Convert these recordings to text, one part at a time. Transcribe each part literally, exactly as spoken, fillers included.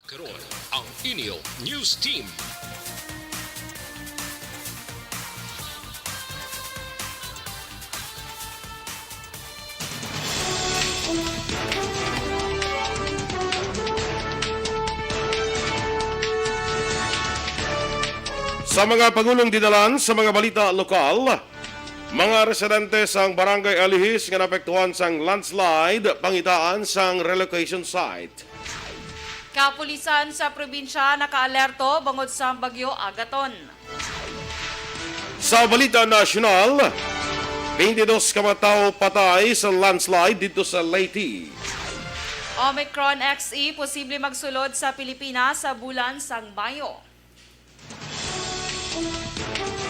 Karon, ang inyo news team. Sa mga pagulong dinalan sa mga balita lokal, mga residente sang Barangay Alihis nga naapektuhan sang landslide, pangitaan sang relocation site. Kapulisan sa probinsya nakaalerto bangod sa Bagyo Agaton. Sa balita nasyonal, twenty-dos ka mga tawo patay sa landslide didto sa Leyte. Omicron X E posible magsulod sa Pilipinas sa bulan sang Mayo.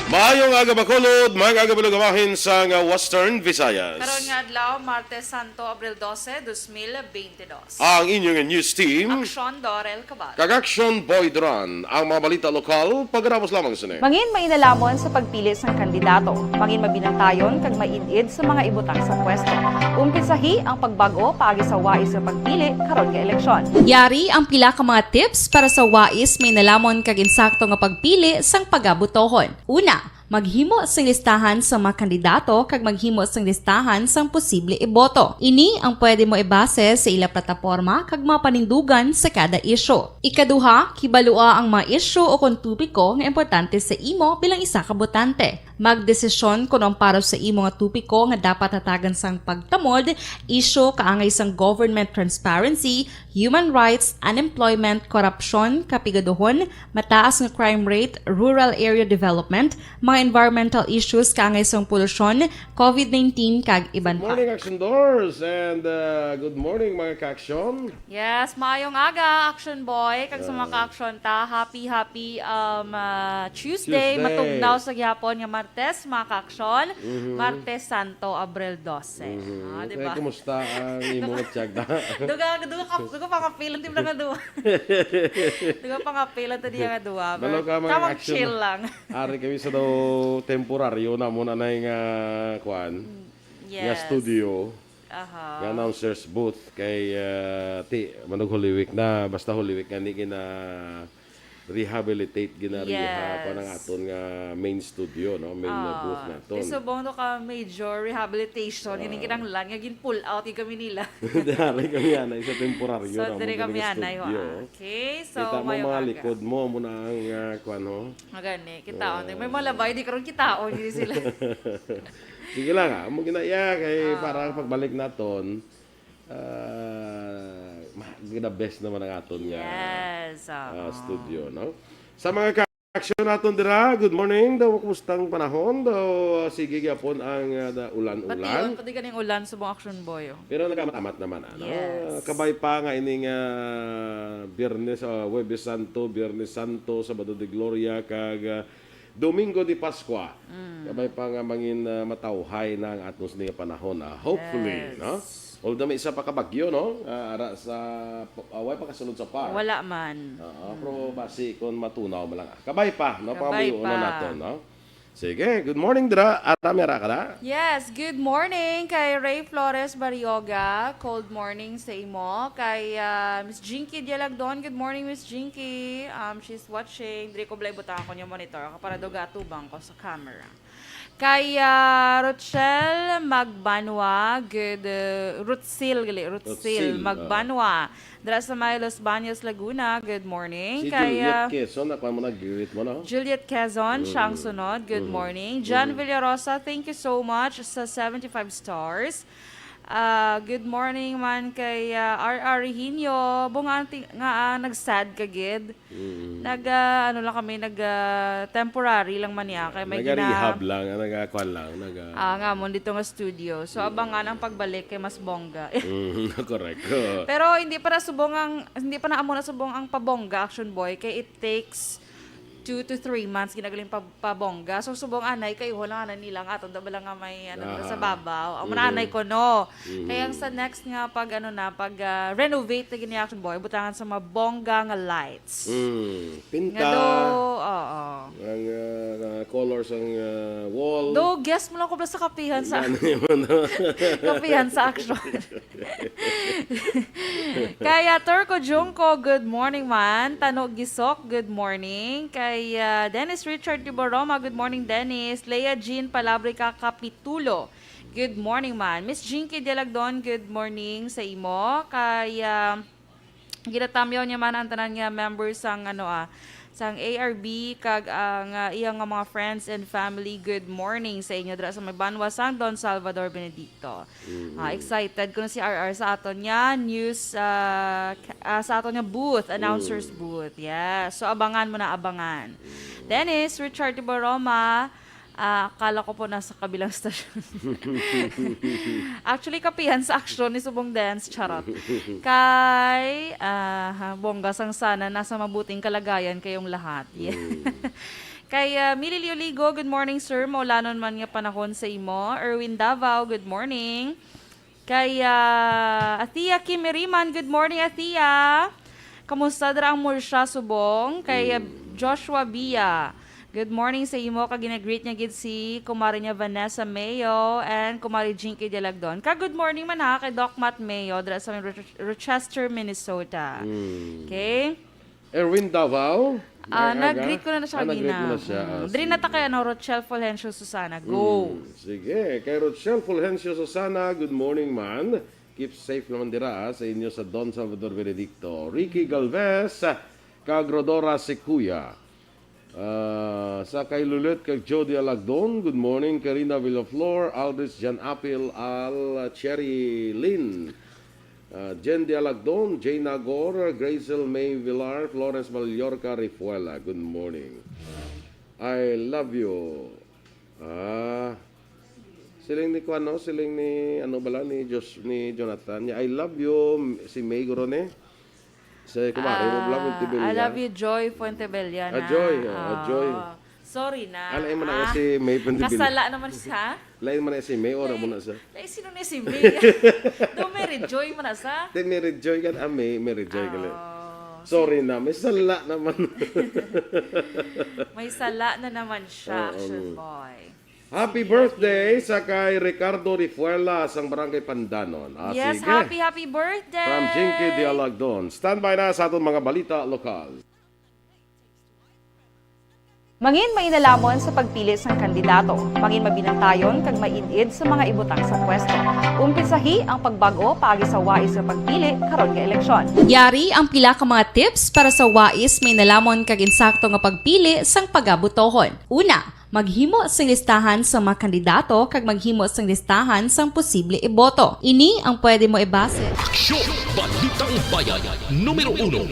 Maayong aga, Bacolod, maayong aga, mga bahin sang Western Visayas. Karon nga adlaw, Martes Santo, Abril dose, dos mil bente dos. Ang inyong news team, Aksyon Dorel Cabal. Kag Aksyon Boy Duran. Ang mga balita lokal, pagkatapos lamang sini. Mangin mainalamon sa pagpili sang kandidato. Mangin mabinantayon kag maid-id sa mga ibutang sa pwesto. Umpisahi ang pagbag-o paagi sa wais nga pagpili karon nga eleksyon. Yari ang pila ka mga tips para sa wais, mainalamon kag insakto nga pagpili sang pagabutohon. Una, maghimo sing listahan sa mga kandidato kag maghimo sing listahan sang posible iboto. Ini ang pwede mo ibase sa ila plataporma kag mga panindugan sa kada isyu. Ikaduha, kibalua ang mga isyu o kon topiko nga importante sa imo bilang isa ka botante. Magdesisyon kon ang para sa imo nga topiko nga dapat hatagan sang pagtamod, isyu kaangay sang government transparency, human rights, unemployment, korupsyon, kapigaduhon, mataas nga crime rate, rural area development, mga environmental issues kaangay sang polusyon, covid nineteen, kag iban pa. Good morning, Action Doors, and, uh, good morning, mga ka-aksyon. Yes, maayong aga, Action Boy, kag sa mga ka-aksyon ta, happy, happy, um, uh, Tuesday. Tuesday. Matugnaw sa gihapon nga Martes, mga ka-aksyon. Mhm. Martes Santo, Abril dose. Mhm. Ah, di ba? Kumusta ang imo nga tiyagda? Duga, duga ka, duga pa nga feel, di ba nga duwa? Duga pa nga feel, ito di nga duwa. Balo ka, mga ka-aksyon. Chill lang. Ari kami sa daw temporaryo namon anay nga, kuan, nga studio. Yes. Aha. Nga announcer's booth kay, ah, ti, manug Holy Week na, basta Holy Week nga ni gina-rehabilitate, gina-rehab pa ang aton nga main studio, no? Main, uh, booth naton. Yes. Ti subong to ka major rehabilitation, gani kinahanglan nga gin-pull out gid kami nila. Dari kami anay sa temporaryo. So, na diri mo kami anay, studio. Okay, so, kita mo mga likod mo, mo na ang, ah, kuan, ho? Magani, kita, oh, may mga labay, di karon kita, oh, hindi sila. Sige lang, ah. Amo gina iya kay para ang pagbalik naton, ah, ma-, the best naman ang aton nga, yes, ah, studio, no? Sa mga ka-aksyon naton dira, good morning daw, kumusta ang panahon daw? Sige gyapon ang, ah, da-, ulan-ulan. Bation, pati ganing ulan subong, Action Boy, oh. Pero nagaamat-amat naman, ano? Yes. Kabay pa nga ining, ah, Biyernes, ah, Huwebes Santo, Biyernes Santo, Sabado de Gloria, kag, ah, Domingo de Pascua. Mm. Kabay pa nga mangin, ah, matawhay na ang aton sini nga panahon, ah. Hopefully, no? Yes. Although may isa pa ka bagyo, no? Ah, ara sa, ah, way pa kasulod sa par. Wala man. Oo, pero basi kung matunaw man lang. Kabay pa, no? Kabay pa. Pangabuyuon naton, no? Sige, good morning, dira. Ara, may ara ka na? Yes, good morning kay Ray Flores Barrioga. Cold morning sa imo. Kay, ah, Miss Jinky Dialagdon. Good morning, Miss Jinky. Um, she's watching. Diri ko balay butang ako niya monitor. Ako para daw gatubang ko sa camera. Kay, ah, Rochelle Magbanwa. Good, uh, Rutsil, gali. Rutsil, Rutsil, ah. Magbanwa. Dira sa may Los Baños, Laguna, good morning. Si Kay, Juliet, ah, Quezon, ako mo nag-greet mo, no? Juliet Quezon, mm, siya ang sunod. Good, mm, morning. John, mm, Villarosa, thank you so much sa seventy-five stars. Ah, good morning man kay, ah, R R Rehinio. Bunga ang ti-, nga, ah, nag-sad ka gid. Mm. Nag, ah, ano lang kami, nag, ah, temporary lang man niya. Kay may gina- Naga-rehab lang, ah, nagakuan lang, naga- Ah, nga mo, dito nga studio. So, abangan ang pagbalik kay mas bongga. Mm, correct. Oo. Pero hindi pa na subong ang, hindi pa na amo na subong ang pabongga, Action Boy, kay it takes two to three months ginagaling pa, pabongga. So, subong anay, kay iho lang anay nila nga aton, da ba lang nga may, ano, sa babaw. Amo na anay ko, no? Mhm. Kaya sa next nga pag, ano na, pag, ah, renovate na gini, Action Boy, butangan sa mga bongga nga lights. Mm. Pinta. Nga do, oo. Ang, ah, colors ang, ah, wall. Do, Guess mo lang ko sa kapihan sa Ano naman, no? Kapihan sa action. Kaya Turco Junco, good morning man. Tano Gisok, good morning. Kay ah, Dennis Richard Tiboroma, good morning Dennis. Leah Jean Palabrica Capitulo, good morning man. Miss Jinky Dialagdon, good morning sa imo. Kay ah, ginatamyaw niya man ang tanan nga members sang ano ah, sang A R B kag ang ah, iya nga mga friends and family. Good morning sa inyo dira sa may banwa sang Don Salvador Benedicto. Ah, excited kuno si R R sa aton nga news ah, k- ah, sa aton nga booth, announcer's booth. Yeah. So abangan mo na, abangan. Dennis Richard Tiboroma, ah, akala ko po nasa kabilang stasyon. Actually, kapihan sa action ni Subong Dance, charot. Kay ah, bongga sang sana nasa mabuting kalagayan kayong lahat. Yeah. Kay ah, Mili Lioligo, good morning sir. Maulanon man nga panahon sa imo. Erwin Davao, good morning. Kay ah, Athea Kim Iriman, good morning Athea. Kamusta dira ang Murcia, Subong? Kay ah, Joshua Bia, good morning sa imo. Kag ginagreet niya gid si kumare niya Vanessa Mayo and kumare Jinky Dialagdon. Kag good morning man ha kay Doc Matt Mayo dira sa may Roche- Rochester, Minnesota. Okay? Erwin Davao? Ah, Aga? nag-greet ko na na siya Ah, nag-greet kanina. mo na siya. Mm. Ah, Diri na sige. ta kay ano, Rochelle Fulgencio Susana. Go. Mm, sige, kay Rochelle Fulgencio Susana, good morning man. Keep safe naman dira ah, sa inyo sa Don Salvador Benedicto. Ricky Galvez, kag Rodora Sequoia. Ah, sa kay Lulet kag Jody Alagdon, good morning. Karina Villaflor, Aldrich Jan Apil, Al Cherry Lynn. Ah, Jen de Alagdon, Jane Nagor, Grazel May Villar, Florence Mallorca Rifuela. Good morning. I love you. Ah. Siling ni kuan, no? Siling ni, ano bala, ni Josh, ni Jonathan. Niya, "I love you," si May guro ni. Si kumare mo bala, Ah, Montebilla. I love you, Joy Fuentebella. Ah, Joy, ah, Joy. Sorry na. Ah, lain man na Ah, si May Fuentebella. Kasala naman siya. Lain man na si May, ora mo na siya. Lain, sino ni si May? Do Mary Joy man na siya? Di, Mary Joy ka, ah, May, Mary Joy ka. Oh. Sorry na, may sala naman. May sala na naman siya, Oo. Action Boy. Happy birthday sa kay Ricardo Rifuela sang Barangay Pandanon. Ah, Yes, sige. Happy, happy birthday! From Jinky Dialagdon. Standby na sa aton mga balita lokal. Mangin mainalamon sa pagpili sang kandidato. Mangin mabinantayon kag maid-id sa mga ibutang sa pwesto. Umpisahi ang pagbag-o paagi sa wais nga pagpili karon nga eleksyon. Yari ang pila ka mga tips para sa wais mainalamon kag insakto nga pagpili sang pagabutohon. Una, maghimo sing listahan sa mga kandidato kag maghimo sing listahan sang posible iboto. Ini ang pwede mo ibase. Aksyon! Balitang Bayan, numero uno.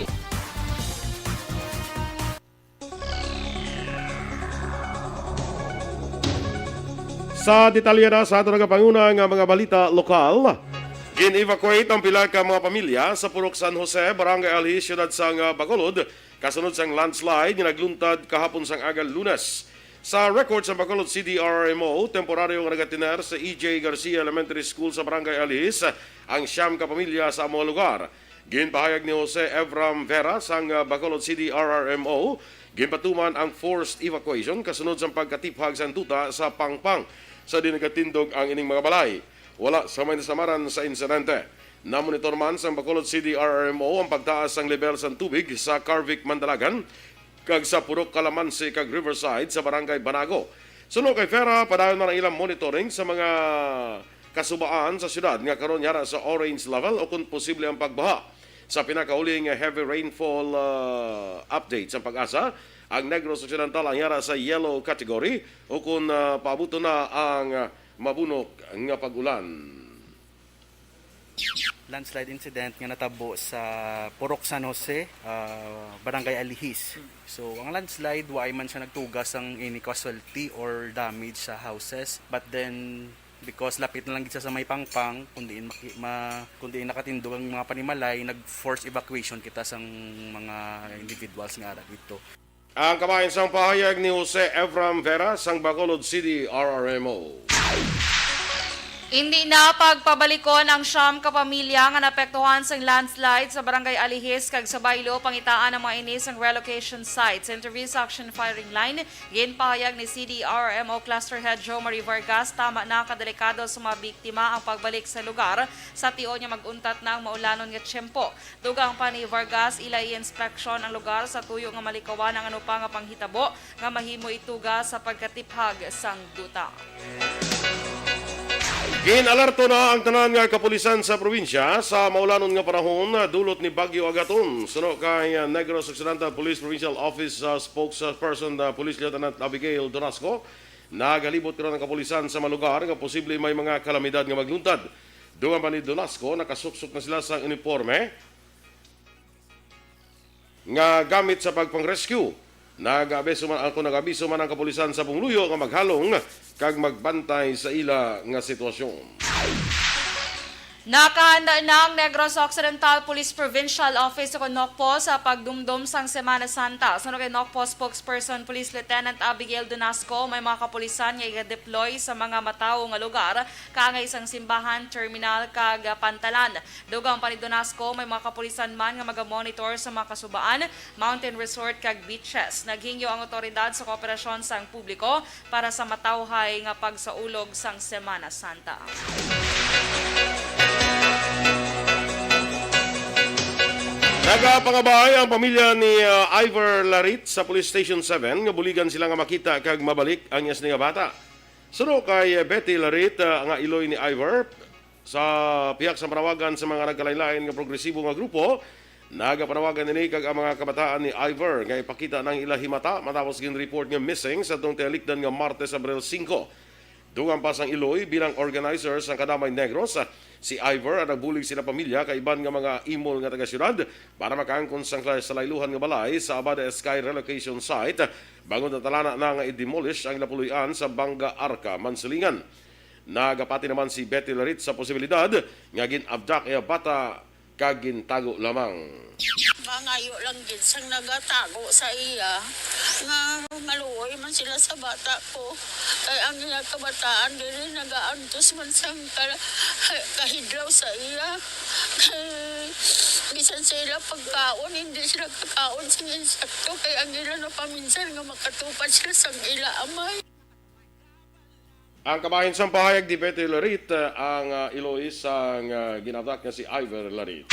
Sa detalye na sa ato nagapanguna nga mga balita lokal, gin-evacuate ang pila ka mga pamilya sa Purok San Jose, Barangay Alhi, Siyudad sang Bacolod, kasunod sang landslide nga nagluntad kahapon sang aga Lunes. Sa record sa Bacolod C D R R M O, temporaryo nga nagatiner sa E J Garcia Elementary School sa Barangay Alihis ang siyam ka pamilya sa amo nga lugar. Ginpahayag ni Jose Evram Vera sang, ah, Bacolod C D R R M O, ginpatuman ang forced evacuation kasunod sang pagkatiphag sang duta sa pangpang sa diin nagatindog ang ining mga balay. Wala sa may nasamaran sa insidente. Namonitor man sang Bacolod C D R R M O ang pagtaas sang lebel sang tubig sa Carvic Mandalagan kag sa Purok Calamansi kag Riverside sa Barangay Banago. Suno kay Vera, padayon na ang ilang monitoring sa mga kasubaan sa siyudad nga karon yara sa orange level o kon posible ang pagbaha. Sa pinakauli nga heavy rainfall, ah, update sa PAGASA, ang Negros Occidental ang yara sa yellow category o kon, ah, paabuton na ang, ah, mabunok nga pag-ulan. Landslide incident nga natabo sa Purok San Jose, ah, Barangay Alihis. So, ang landslide, waay man siya nagtuga sang any casualty or damage sa houses. But then, because lapit na lang gid siya sa may pangpang, kung diin maki- ma- kung diin nakatindog ang mga panimalay, nag-force evacuation kita sang mga individuals nga ara dito. Ang kabahin sang pahayag ni Jose Evram Vera sang Bacolod City R R M O. Indi na pagpabalikon ang siyam ka pamilya nga naapektuhan sang landslide sa Barangay Alihis kag sa Bailo. Pangitaan ang mga ini sang relocation site. Sa interview sa Action Firing Line, ginpahayag ni C D R M O Cluster Head Jo Marie Vargas, tama na ka delikado sa mga biktima ang pagbalik sa lugar sa tion nga mag-untat na ang maulanon nga tiyempo. Dugang pa ni Vargas, ila i-inspeksyon ang lugar sa tuyo nga malikawan ang ano pa nga panghitabo nga mahimo ituga sa pagkatiphag sang duta. Gin-alerto na ang tanan nga kapulisan sa probinsya sa maulanon nga panahon dulot ni Bagyo Agaton. Suno kay, uh, Negros Occidental Police Provincial Office, uh, Spokesperson, uh, Police Lieutenant Abigail Donasco, naghalibot karon ang kapulisan sa mga lugar nga posible may mga kalamidad nga magluntad. Dugang pa ni Donasco, nakasuksok na sila sa uniforme nga gamit sa pagpang-rescue. Nag-abiso man, ako nag-abiso man ang kapulisan sa pumuluyo nga maghalong kag magbantay sa ila nga sitwasyon. Nakahanda na ang Negros Occidental Police Provincial Office o NOCPO sa pagdumdom sang Semana Santa. Suno kay NOCPO Spokesperson Police Lieutenant Abigail Donasco, may mga kapulisan nga iga-deploy sa mga matawo nga lugar, kaangay sang simbahan, terminal, kag pantalan. Dugang pa ni Donasco, may mga kapulisan man nga magamonitor sa mga kasubaan, mountain resort, kag beaches. Naghingyo ang awtoridad sa kooperasyon sang publiko para sa matawhay nga pagsaulog sang Semana Santa. Nagapangabay ang pamilya ni, uh, Ivor Larit sa Police Station seven nga buligan sila nga makita kag mabalik ang iya sini nga bata. Suno kay Betty Larit, uh, nga iloy ni Ivor, sa pihak sa panawagan sa mga nagkalain-lain nga progresibo nga grupo, nagapanawagan ini kag ang mga kabataan ni Ivor nga ipakita ang ila himata matapos gin-report nga missing sa atong tialikdan nga Martes, Abril singko. Dugang pa sang iloy, bilang organizer sang Kadamay Negros, si Ivor ang nagbulig sila pamilya kag iban nga mga imol nga taga-siyudad para makaangkon sang kla-, salayluhan nga balay sa Abada Sky Relocation Site, bangod natalana na nga i-demolish ang ila puloy-an sa Banga Arca, Mansilingan. Nagapati naman si Betty Larit sa posibilidad nga gin-abduct iya bata kag gintago lamang. Mangayo lang gid sang nagatago sa iya nga maluoy man sila sa bata ko. Kay ang iya kabataan diri nagaantos man sang ka-, kahidlaw sa iya. Kay bisan sa ila pagkaon, hindi sila kakaon sing insakto. Kay ang ila napaminsan nga makatupad sila sang ila amay. Ang kabahin sang pahayag ni Betty Larit, uh, ang, uh, iloy sang, uh, gin-abduct nga si Ivor Larit.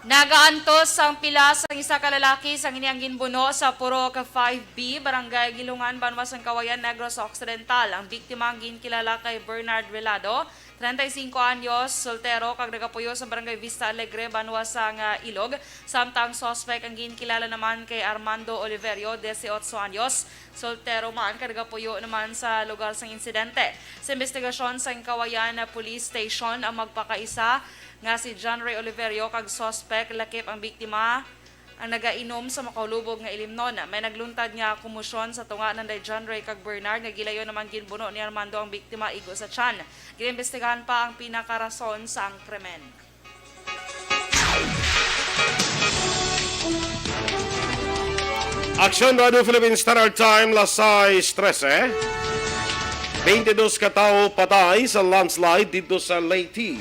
Nagaantos ang pila sang isa ka lalaki sang ini ang ginbuno sa Purok five B, Barangay Gilungan, Banwa sang Kawayan, Negros Occidental. Ang biktima ang ginkilala kay Bernard Relado, treinta y cinco anyos, soltero kag nagapuyo sa Barangay Vista Alegre, Banwa sang Ilog, samtang suspect ang ginkilala naman kay Armando Oliverio, dieciocho anyos, soltero man kag nagapuyo naman sa lugar sang insidente. Sa investigasyon sang Kawayan Police Station, ang magpakaisa nga si John Ray Oliverio kag suspect lakip ang biktima ang nagainom sa makahulubog nga ilimnon. May nagluntad nga komosyon sa tunga nanday John Ray kag Bernard nga gilayon naman ginbuno ni Armando ang biktima igo sa tiyan. Ginaimbestigahan pa ang pinakarason sang krimen. Aksyon Radio Philippine Standard Time, las sais trese. Twenty-dos ka tawo patay sa landslide didto sa Leyte.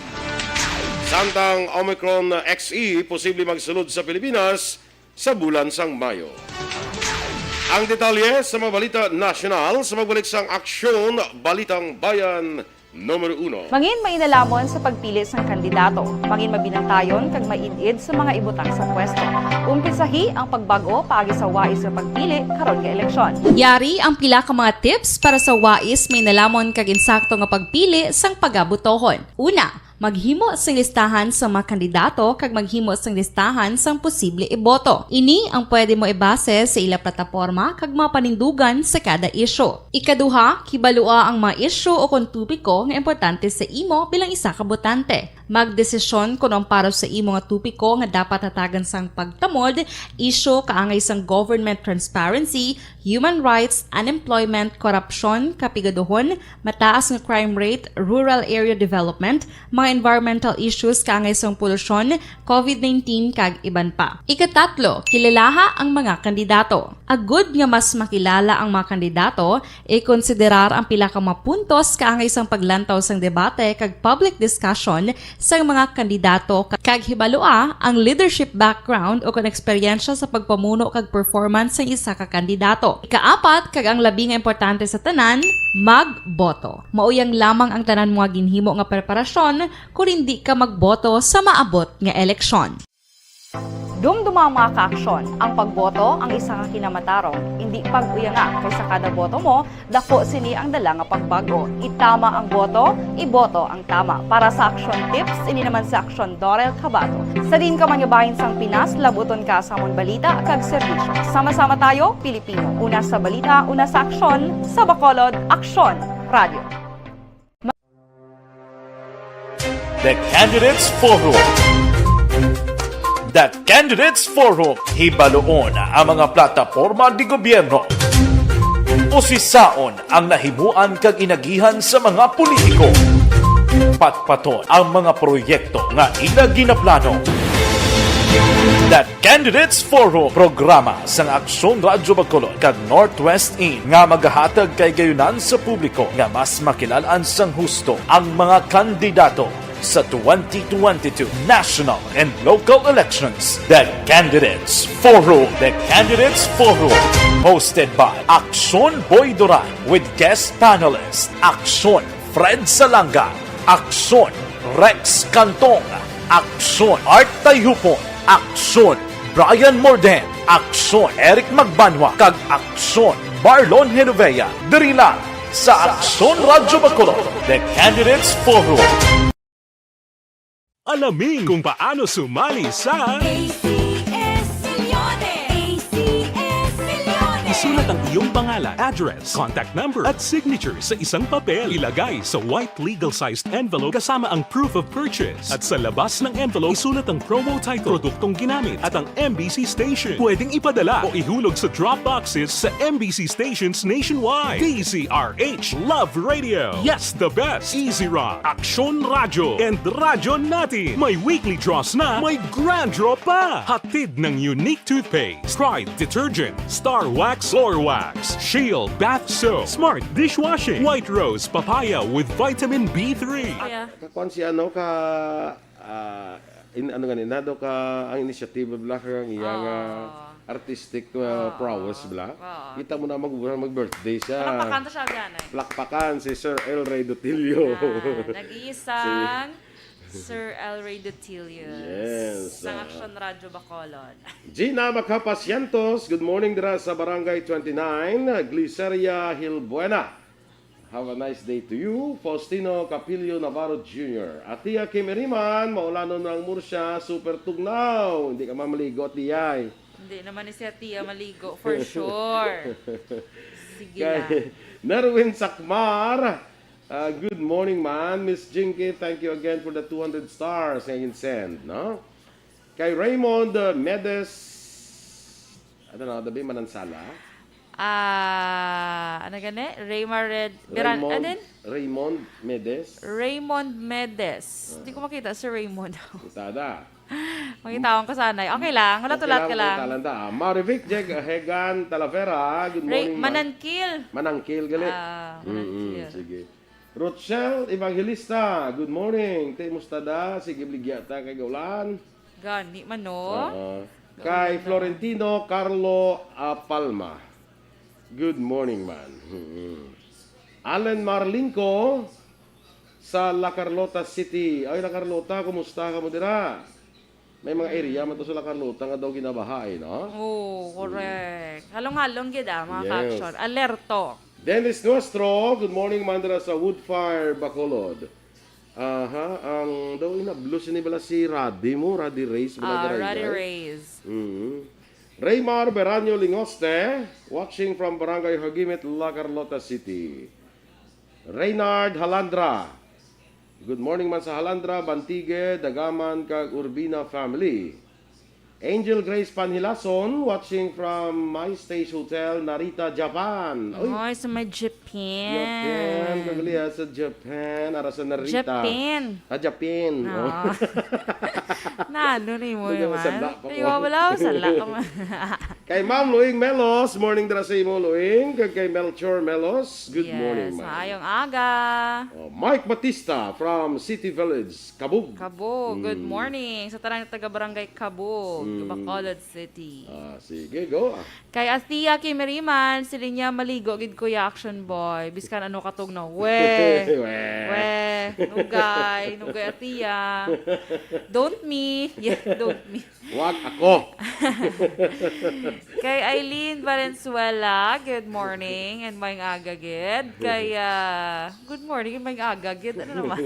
Samtang Omicron X E posible magsulod sa Pilipinas sa bulan sang Mayo. Ang detalye sa mga balita nasyonal sa pagbalik sang Aksyon Balitang Bayan Numero uno. Mangin mainalamon sa pagpili sang kandidato. Mangin mabinantayon kag maid-id sa mga ibutang sa pwesto. Umpisahi ang pagbag-o paagi sa wais nga pagpili karon nga eleksyon. Yari ang pila ka mga tips para sa wais, mainalamon kag insakto nga pagpili sang pagabutohon. Una, maghimo sing listahan sa mga kandidato kag maghimo sing listahan sang posible iboto. Ini ang pwede mo ibase sa ila plataporma kag mga panindugan sa kada isyu. Ikaduha, kibalua ang mga isyu o kon topiko nga importante sa imo bilang isa ka botante. Magdesisyon kon ang para sa imo nga topiko nga dapat hatagan sang pagtamod, isyu kaangay sang government transparency, human rights, unemployment, korupsyon, kapigaduhon, mataas nga crime rate, rural area development, mga environmental issues kaangay sang polusyon, covid nineteen, kag iban pa. Ikatatlo, kilalaha ang mga kandidato. Agud nga mas makilala ang mga kandidato, ikonsiderar ang pila ka mga puntos kaangay sang paglantaw sang debate kag public discussion sang mga kandidato, kag hibalua ang leadership background o kon eksperyensya sa pagpamuno kag performance sang isa ka kandidato. Ikaapat, kag ang labi nga importante sa tanan, magboto. Mauyang lamang ang tanan mga ginhimo nga preparasyon kon indi ka magboto sa maabot nga eleksyon. Dumduma ang mga kaaksyon. Ang pagboto ang isa ka kinamatarong. Indi pag-uyanga, kay sa kada boto mo, dako sini ang dala nga pagbag-o. Itama ang boto, iboto ang tama. Para sa Aksyon Tips, ini naman si Aksyon Dorel Cabato. Sa diin ka man nga bahin sang Pinas, labuton ka sa amon balita kag serbisyo. Sama-sama tayo, Pilipino. Una sa balita, una sa aksyon, sa Bacolod, Aksyon Radio. The Candidates Forum. The Candidates Forum. Hibaluon ang mga plataporma di gobyerno. Usisaon ang nahimuan kag inagihan sa mga politiko. Patpaton ang mga proyekto nga ila ginaplano. The Candidates Forum, programa sang Aksyon Radyo Bacolod kag Northwest In, nga magahatag kay gayunan sa publiko nga mas makilal-an sang husto ang mga kandidato sa twenty twenty-two national and local elections. The Candidates Forum. The Candidates Forum, hosted by Aksyon Boy Duran with guest panelist Aksyon Fred Salanga, Aksyon Rex Cantong, Aksyon Art Tayupon, Aksyon Brian Morden, Aksyon Eric Magbanwa, kag Aksyon Marlon Genovea, diri lang sa Aksyon Radyo Bacolod, The Candidates Forum. Alamin kung paano sumali sa A C S Milyones! A C S Milyones! Isulat ang iyong pangalan, address, contact number, at signature sa isang papel. Ilagay sa white legal-sized envelope kasama ang proof of purchase. At sa labas ng envelope, isulat ang promo title, produktong ginamit, at ang M B C station. Pwedeng ipadala o ihulog sa drop boxes sa M B C stations nationwide. D Z R H Love Radio. Yes, the best. Easy Rock, Aksyon Radyo, and Radyo Natin. May weekly draws na, may grand draw pa. Hatid ng Unique Toothpaste, Pride Detergent, Star Wax Floor Wax, Shield Bath Soap, Smart Dishwashing, White Rose Papaya with Vitamin B three. Kaya Kakuan si ano ka, ah, in, ano gani, nado ka ang initiative bla kang iya nga Ah. artistic, ah, Oo. prowess bla. Oo. Kita mo na mag, mag-birthday siya. Palakpakan to siya, Bianay. Palakpakan si Sir El Rey Dutilio. Ah, nag-iisang Sir El Rey Dutilio. Yes, Sang ah. Aksyon Radyo Bacolod. Gina Macapa Cientos, good morning dira sa Barangay twenty-nine, Gliceria, Hilbuena. Have a nice day to you. Faustino Capillo Navarro Junior. Atia Kim Iriman, maulanon ang Murcia, super tugnaw. Hindi ka mamaligo, Atia, eh. Hindi naman ni si Atia maligo, for sure. Sige Kay lang. Nerwin Sakmar, ah, good morning, man. Miss Jinky, thank you again for the two hundred stars nga gin-send, no? Kay Raymond, uh, Medes, ano na, dabi, Manansala? Ah, ano gani? Raymar Red, Beran-, Raymond, ano din? Raymond Medes. Raymond Medes. Ah. Di ko makita si Raymond. Kita da. Makitawan ko sanay. Okay lang. Hulat-hulat Okay lang, ka lang. Talanda. Marivic Jeg Hegan Talavera. Good Ray-, morning, ma-, Manangkil. Manangkil, gali. Ah, Mm-mm, Manangkil. Sige. Rochelle Evangelista, good morning. Te, musta da? Sige, bligya ta kay gaulan. Gani man, no? Oo. Gaulan Kay na. Florentino Carlo, ah, Palma. Good morning, man. Mm-mm. Allen Marlinco sa La Carlota City. Ay, La Carlota, kumusta ka mo dira? May mga area man to sa La Carlota nga daw ginabaha, eh, no? Oo, Mm. correct. Halong-halong gid, ah, mga Yes. ka-action. Alerto. Dennis Nuestro, good morning, man dira sa Woodfire, Bacolod. Aha, ang daw inablos ini bala si Radi mo, Radi Reyes, bala Ah, nga Radi Rayday. Reyes. Mhm. Raymar Beranyo Lingoste, watching from Barangay Hagimit, La Carlota City. Reynard Halandra. Good morning man sa Halandra, Bantigue, Dagaman, kag Urbina family. Angel Grace Panhilason, watching from My Stage Hotel, Narita, Japan. Uy, Oy, sa may Japan. Japan. Kagaliya sa Japan. Ara sa Narita. Japan. Ah, Japan. Oo. Oh. Nano ni mo Hindi naman? Masala pa ko. Ay, wala, wala. Sala ka man. Kay Ma'am Luing Melos, morning dira sa imo, Luing. Kag kay Melchor Melos, good Yes, morning, ma'am. Maayong aga. Oh, Mike Batista from City Village, Kabug. Kabug, good Mm. morning. Sa tanan nga taga Barangay Kabug, Mm. Bacolod City. Ah, sige, go. Kay Athea Kimiriman, sila niya maligo gid, Kuya Action Boy. Biskan ano katog na. We. We. We. Nugay. Nugay, Athea. Don't me. Yeah, don't me. Wag ako. Kay Eileen Valenzuela, good morning and maayong aga gid. Kay, ah, good morning and maayong aga gid. Ano naman?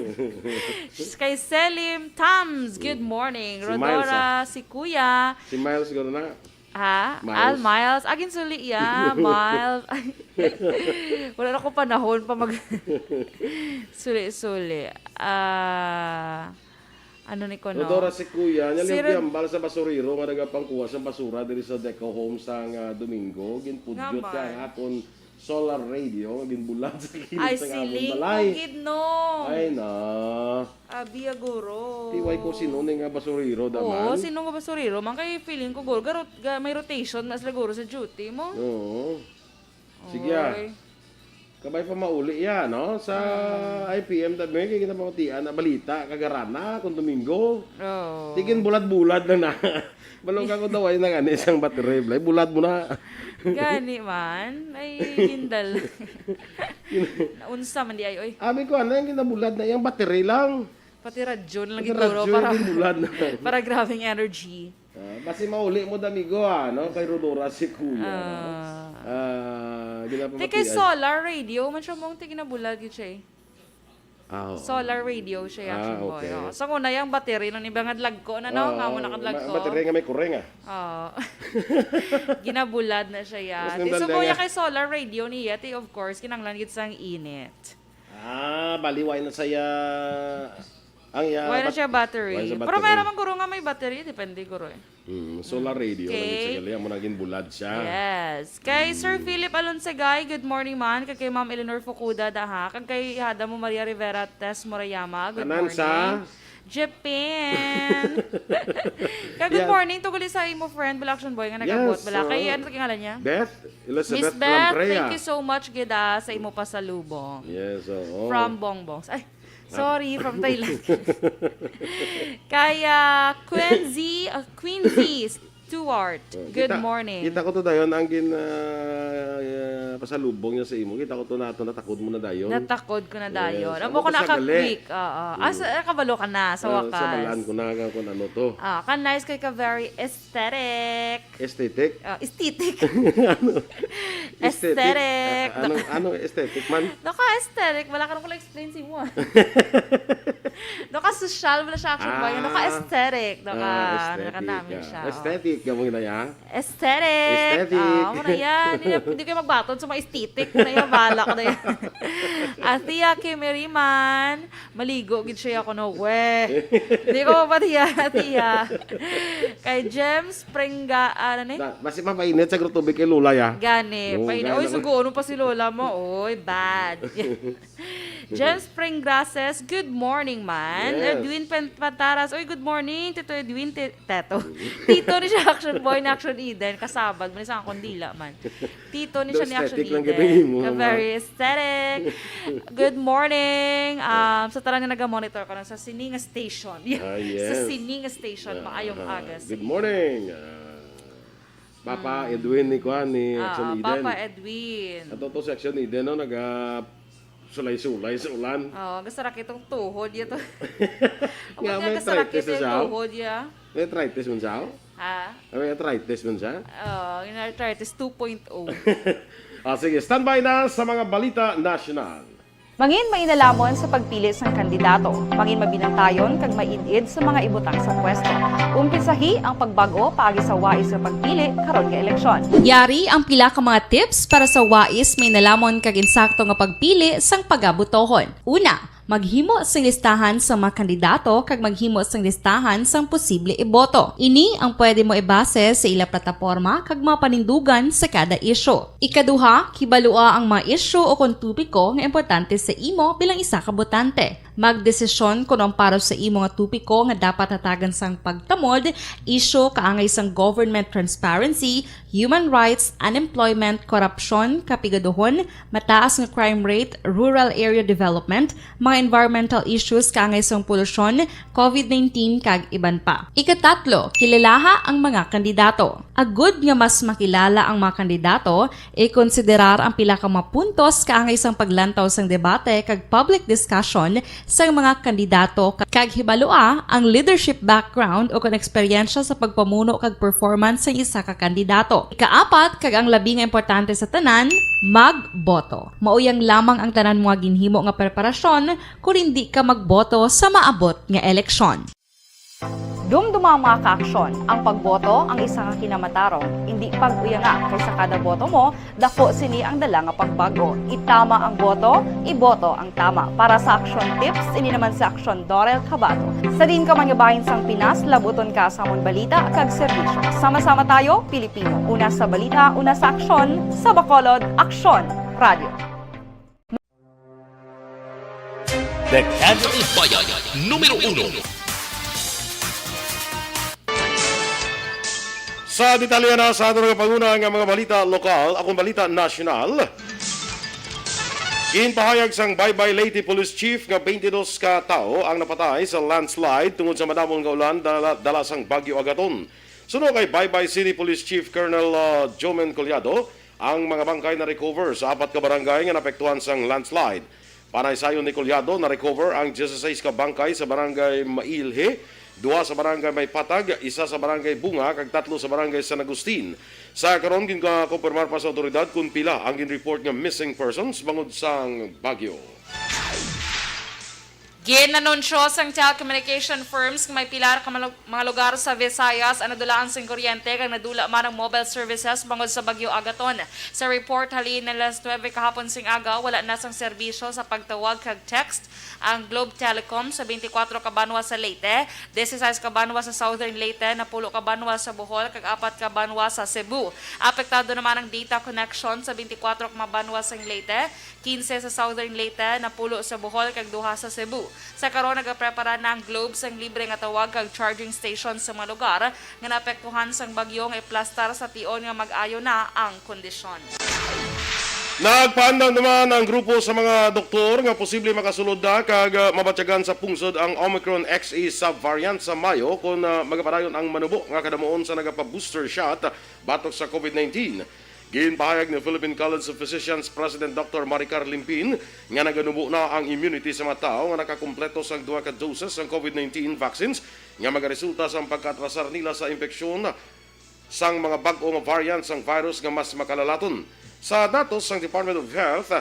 Kay Selim Tams, good morning. Si Miles, Rodora, ah. Si Kuya. Si Miles, gano'n na. Ha? Miles. Al Miles. Agin suli ya, Miles. Ay. Wala na ko panahon pa mag suli-suli. Ah, ano ni ko, no? Rodora, si Kuya, niya Si liwat Rod- gihambal sa basurero nga nagapangkuha sang basura diri sa Deco Home sang, ah, Domingo. Ginpudyot Nga siya man. Ang akon solar radio nga ginbulad sa kilid Ay, sang amon siling balay. Ko gid, no. Ay, na. Abi, aguro. Tiway ko sino ni nga basurero, Oo, daman. Sino nga basurero? Man kay feeling ko, guro, garot, ga, may rotation, mas laguro sa duty mo. Oo. Sige, ah. Oy. Kabay pa mauli ya, no? Sa Mm. I P M W, kay ginapamatian na balita, kagarana, kung Domingo. Oo. Tigin bulad-bulad lang na. Balong ka ko daw ay nang ani isang battery, blay. Bulad mo na. Gani man. Ay, gindal. Naunsa man di ay, oy. Abi ko, ano yung ginabulad na yung battery lang? Pati radyo na lang Pati gituro radyo, para, yung bulad na. Para grabing energy. Ah, basi mauli mo, damigo, ah, no? Kay Rodora si Kuya, no? Ah. Ah, ginapamatian. Ti kay solar radio, man siya mong ti ginabulad gid siya, eh. Ah, oo. Solar radio siya, Ah, Action Boy, okay. Oh. So, una yung battery, nung iba nga lagko na, no? Oo, Nga mo nakadlagko. ma-, battery nga may kureng, ah. Oo. Ginabulad na siya, ya. Mas Di nandal sugo na ya nga. Kay solar radio niya, ti, of course, kinanglan gid sang init. Ah, bali, why na saya, ang iya Why na bat-, siya battery? Why sa Pero battery? Meron man guro nga may battery, depende guro, eh. Mm, solar radio, Okay. Lang sa gali, amo naging bulad siya. Yes. Kay Sir Mm. Philip Alonsegay, good morning man. Kag kay Ma'am Eleanor Fukuda, daha. Kag kay ihada mo Maria Rivera Tess Murayama, good Anan sa? Morning. Japan. Kag good Yeah. Morning, tuguli sa imo friend, bala Action Boy, nga nag-abot, Yes, bala. Kay, oo. Ano sa ngalan niya? Beth Elizabeth Miss Beth, Lamprea. Thank you so much, gid, ah, sa imo pasalubong. Yes, oo. From Bongbongs. Ay, sorry, from Thailand. Kay, ah, Quincy, ah, Quincy Stewart. Oh, Good kita, morning. Kita ko to dayon ang gin, ah, ah, pasalubong niya sa imo. Kita ko to na to, natakod mo na dayon. Natakod ko na Yes, dayon. Amo amo ko to sa gali. Naka-click. Oo. Ah, Mm. sa, ah, kabalo ka na, sa Ah, wakas. Sa balan ko na nga kung ano to. Ah, ka nice kay ka very aesthetic. Aesthetic? Ah, aesthetic. Ano? Aesthetic. Aesthetic. Ah, anong, anong aesthetic man? Naka-aesthetic. Wala ka nang pala explain si mo. Naka-social, wala siya action ba? Ah. Naka-aesthetic. Naka, Ah, aesthetic. Naka-namin Ah. Siya. Oh. Aesthetic, gamo na ya? Aesthetic. Aesthetic. Ah, mo na yan. Hindi, hindi kayo magbatod sa mga aesthetic. Mo na yan, balak na yan. Athea Kimiriman. Maligo gid siya ako, no? We. Di ko mapatiya, tiya. Kay James Pringga, ano ni? Na, basi mapainit sa tubig kay Lola, ya. Gani, Oo, painit. Gani Oy, na. Sugo, ano pa si Lola mo? Oy, bad. James Pringgrases, good morning, man. Yes. Edwin Pen-, Pantaras, oy, good morning, Tito Edwin, Ti-, Teto. Tito ni siya, Action Boy, ni Action Eden, kasabad, man, sa akong dila, man. Tito ni Do siya ni Action aesthetic lang Eden. Kita yung imo, Ka mama. Very aesthetic. Good morning. Um, sa tanan nga naga-monitor ko na sa sining station. Ah, yes. Sa sining station, Ah, maayong ah. Aga sa Good inyo. Morning. Ah, Papa Mm. Edwin ni kuan ni Ah, Action Eden. Papa Edwin. Ato to si Action Eden, no? Naga sulay-sulay sa ulan. Oh, gasarakit ang tuhod niya to. Nga, Ang may mga gasarakit arthritis na yung siya? Tuhod niya. May arthritis man siya? Ha? May arthritis man siya? Oh, yung arthritis two point oh. Ah, sige, standby na sa mga balita nasyonal. Mangin mainalamo sa pagpili sang kandidato. Mangin mabinantayon kag maid-id sa mga ibutang sa pwesto. Umpisahi ang pagbag-o paagi sa wais nga pagpili karon nga eleksyon. Yari ang pila ka mga tips para sa wais, mainalamon kag insakto nga pagpili sang pagabutohon. Una, Maghimo sing listahan sa mga kandidato kag maghimo sing listahan sang posible iboto. Ini ang pwede mo ibase sa ila plataporma kag mga panindugan sa kada isyu. Ikaduha, kibalua ang mga isyu o kon topiko nga importante sa imo bilang isa ka botante. Magdesisyon kon ang para sa imo nga topiko nga dapat hatagan sang pagtamod, isyu kaangay sang government transparency, human rights, unemployment, korupsyon, kapigaduhon, mataas nga crime rate, rural area development, mga environmental issues kaangay sang polusyon, covid nineteen, kag iban pa. Ikatatlo, kilalaha ang mga kandidato. Agud nga mas makilala ang mga kandidato, ikonsiderar ang pila ka mga puntos kaangay sang paglantaw sang debate kag public discussion sang mga kandidato ka-, kag hibalua ang leadership background o kon eksperyensya sa pagpamuno kag performance sang isa ka kandidato. Ikaapat, kag ang labi nga importante sa tanan, magboto. Mao yang lamang ang tanan mo nga ginhimo nga preparasyon kon hindi ka magboto sa maabot nga eleksyon. Dumduma ang mga kaaksyon. Ang pagboto ang isa ka kinamatarong. Indi pag-uyanga, kay sa kada boto mo, dako sini ang dala nga pagbag-o. Itama ang boto, iboto ang tama. Para sa Aksyon Tips, ini naman si Aksyon Dorel Cabato. Sa diin ka man nga bahin sang Pinas, labuton ka sa amon balita kag serbisyo. Sama-sama tayo, Pilipino. Una sa balita, una sa aksyon, sa Bacolod, Aksyon Radio. Dekada ng Bayan, numero uno. Sa detalye na sa aton nga panguna nga mga balita lokal, akong balita nasyonal. Ginpahayag sang Baybay Leyte Police Chief nga twenty-dos ka tawo ang napatay sa landslide tungod sa madamol nga ulan dala, dala sang Bagyo Agaton. Suno kay Baybay City Police Chief Colonel, ah, Jomen Collado, ang mga bangkay na-recover sa apat ka barangay nga naapektuhan sang landslide. Panaysayon ni Collado, na-recover ang dieciséis ka bangkay sa barangay Mailhe, duha sa barangay Maypatag, isa sa barangay Bunga, kag tatlo sa barangay San Agustin. Sa karon, ginkakumpirmar pa sa awtoridad kon pila ang gin-report nga missing persons bangod sang bagyo. Ginanunsyo sang telecommunication firms nga may pila ka mga lu-, mga lugar sa Visayas ang nadulaan sing kuryente kag nadula man ang mobile services bangod sa Bagyo Agaton. Sa report halin alas nuebe kahapon sing aga, wala na sang serbisyo sa pagtawag kag text ang Globe Telecom sa twenty-four ka banwa sa Leyte, dieciséis ka banwa sa Southern Leyte, napulo ka banwa sa Bohol, kag apat ka banwa sa Cebu. Apektado naman ang data connection sa twenty-four ka mga banwa sa Leyte, quince sa Southern Leyte, napulo sa Bohol, kag duha sa Cebu. Sa karon, nagaprepara na ang Globe sang libre nga tawag kag charging station sa mga lugar nga naapektuhan sang bagyo nga iplastar sa tion nga mag-ayo na ang kondisyon. Nagpaandam naman ang grupo sa mga doktor nga posible makasulod na kag, ah, mabatyagan sa pungsod ang Omicron X E subvariant sa Mayo kon, ah, magapadayon ang manubo nga kadamuon sa nagapa-booster shot batok sa covid nineteen. Ginpahayag ni Philippine College of Physicians President Doctor Maricar Limpin nga naganubo na ang immunity sa mga tawo nga nakakumpleto sang duha ka doses sang covid nineteen vaccines nga magaresulta sang pagkaatrasar nila sa impeksyon sang mga bag-o nga variant sang virus nga mas makalalaton. Sa datos sang Department of Health,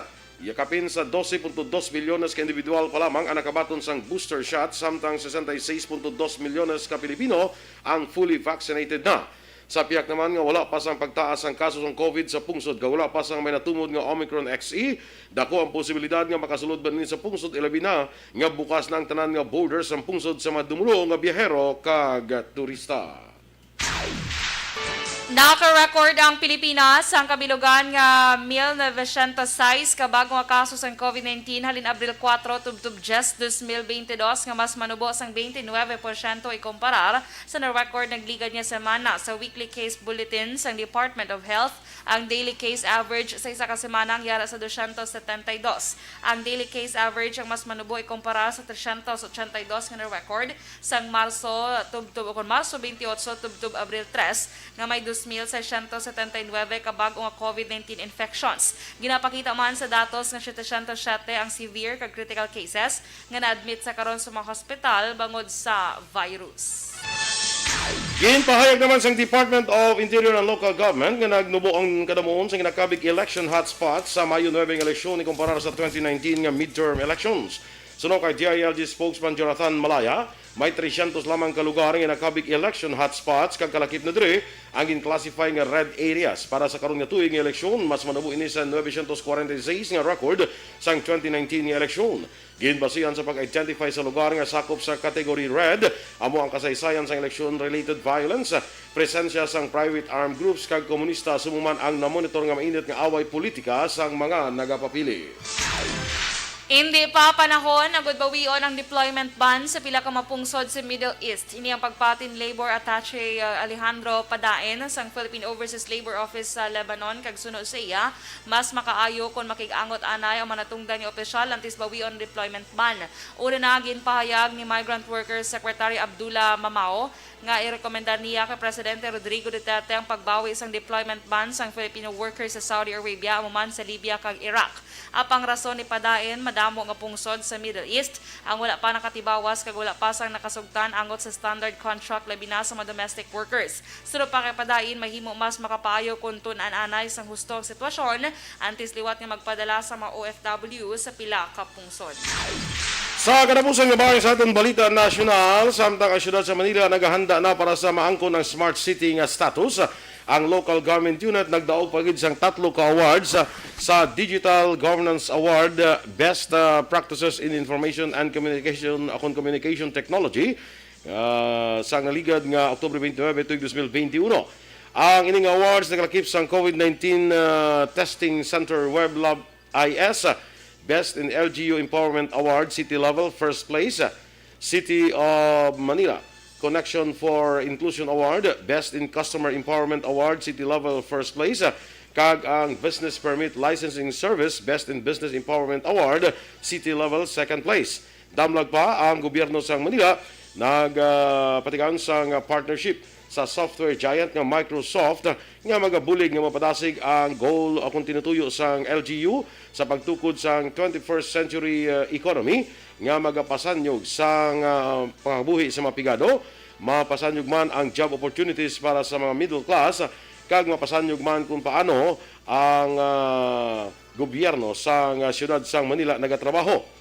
kapin sa dose punto dos milyones ka individual pa lamang ang nakabaton sang booster shot, samtang sesenta y seis punto dos milyones ka Pilipino ang fully vaccinated na. Sa pihak naman nga wala pa sang pagtaas sang kaso sang covid sa pungsod, nga wala pa sang may natumod nga Omicron X E, dako ang posibilidad nga makasulod man ini sa pungsod, ilabi na nga bukas na ang tanan nga borders sang pungsod sa mga dumulo nga biyahero kag turista. Naka-record ang Pilipinas sang kabilugan nga mil novecientos sais ka bag-o nga kaso sang covid nineteen halin Abril kuwatro tubtob dyes, dos mil bente dos, nga mas manubo sang bente nuebe porsyento ikumparar sa na-record nagligad nga semana. Sa weekly case bulletin sang Department of Health, ang daily case average sa isa ka semana ang yara sa dosyentos setenta y dos. Ang daily case average ang mas manubo ikumparar sa tresyentos ochenta y dos nga na-record sang Marso tubtob, o kon Marso twenty-eight tubtob Abril tres, nga may dos mil seiscientos setenta y nuebe ka bag-o nga covid nineteen infections. Ginapakita man sa datos nga setecientos siete ang severe kag critical cases nga na-admit sa karon sa mga hospital bangod sa virus. Ginpahayag naman sang Department of Interior and Local Government nga nagnubo ang kadamuon sa ginakabig election hotspot sa Mayo nuebe nga eleksyon ikumparar sa twenty nineteen nga midterm elections. Suno kay D I L G spokesman Jonathan Malaya, may trescientos lamang ka lugar nga nakabig election hotspots kag kalakip na diri ang gin-classify nga red areas. Para sa karon nga tuig nga eleksyon, mas manabo ini sa nuebe siyento kwarenta y seis nga record sang twenty nineteen nga eleksyon. Ginbasihan sa pag-identify sa lugar nga sakop sa category red, amo ang kasaysayan sang election-related violence, presensya sang private armed groups kag komunista, sumo man ang namonitor nga mainit nga away politika sang mga nagapapili. Indi pa panahon, agud bawion ang deployment ban sa pila ka mga pungsod sa Middle East. Ini ang pagpati ni Labor Attaché, uh, Alejandro Padaen sang Philippine Overseas Labor Office sa Lebanon, kag suno sa iya, mas makaayo kon makig-angot anay ang mga natungdan nga opisyal antes bawion ang deployment ban. Una na, ginpahayag ni Migrant Workers Secretary Abdullah Mamao nga irekomendar niya kay Presidente Rodrigo Duterte ang pagbawi sang deployment ban sang Filipino workers sa Saudi Arabia, amo man sa Libya kag Iraq. Apang rason ni Padaen, madamo nga pungsod sa Middle East ang wala pa nakatibawas kag wala pa sang nakasugtan angot sa standard contract, labi na sa mga domestic workers. Suno pa kay Padaen, mahimo mas makapaayo kon tun-an anay sang husto ang sitwasyon antes liwat nga magpadala sa mga O F W sa pila ka pungsod. Sa katapusan nga bahagi sa aton balita nasyonal, samtang ang siyudad sa Manila nagahanda na para sa maangkon ang Smart City nga status, ang local government unit nagdaog pa gid sang tatlo ka awards, ah, sa Digital Governance Award, ah, Best, ah, Practices in Information and Communication, ah, kon Communication Technology, ah, sang naligad nga Oktubre twenty-nine tuig twenty twenty-one. Ang ining awards nagalakip sang COVID nineteen, ah, Testing Center Web Lab I S, ah, Best in L G U Empowerment Award, City Level, first place, ah, City of Manila, Connection for Inclusion Award, Best in Customer Empowerment Award, City Level, first place, ah, kag ang Business Permit Licensing Service, Best in Business Empowerment Award, City Level, second place. Damlag pa, ang gobyerno sang Manila nag, ah, patigayon sang, ah, partnership sa software giant nga Microsoft nga magabulig nga mapadasig ang goal o kon tinutuyo sang L G U sa pagtukod sang twenty-first century, ah, economy nga magapasanyog sang, ah, pangabuhi sa mga pigado, mapasanyog man ang job opportunities para sa mga middle class, kag mapasanyog man kung paano ang, ah, gobyerno sang, ah, siyudad sang Manila nagatrabaho.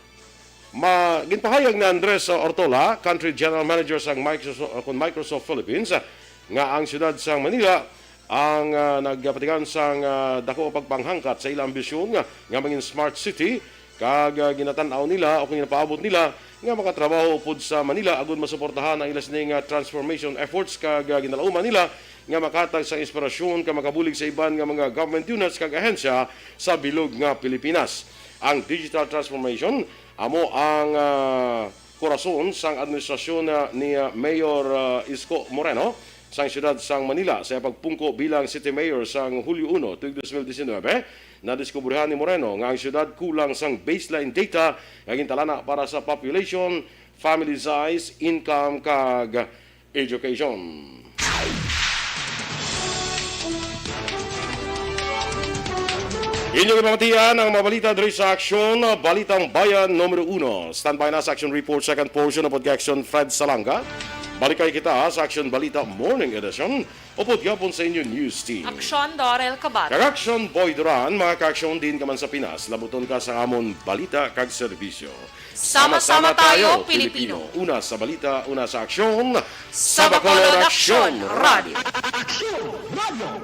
Ma-, ginpahayag ni Andres Ortola, Country General Manager sang Microsoft, uh, kun Microsoft Philippines, uh, nga ang siyudad sang Manila ang, uh, nagpatigayon sang, uh, dako nga pagpanghangkat sa ila ambisyon nga, nga mangin smart city, kag, uh, ginatan-aw nila o kung ginapaabot nila nga makatrabaho upod sa Manila agud masuportahan ang ila sining, uh, transformation efforts, kag, uh, ginalauman nila nga makahatag sang inspirasyon kag makabulig sa iban nga mga government units kag ahensya sa bilog nga Pilipinas. Ang digital transformation amo ang, ah, korason sang administrasyon, ah, ni, ah, Mayor, ah, Isko Moreno sang siyudad sang Manila. Sa iyang pagpungko bilang City Mayor sang Hulyo uno tuig dos mil disinuybe, nadiskubrihan ni Moreno nga ang siyudad kulang sang baseline data nga gintalana para sa population, family size, income, kag education. Inyo gipamatian ang mga balita diri sa Aksyon, Balitang Bayan Numero Uno. Standby na sa Aksyon Report, second portion, upod kay Aksyon Fred Salanga. Balik kay kita sa Aksyon Balita Morning Edition, upod gihapon sa inyo news team. Aksyon Dorel Kabat. Kag Aksyon Boy Duran, mga ka-aksyon, diin ka man sa Pinas, labuton ka sa amon balita kag serbisyo. Sama-sama tayo, Pilipino. Una sa balita, una sa aksyon. Sa Bacolod Aksyon Radio. Aksyon Radio.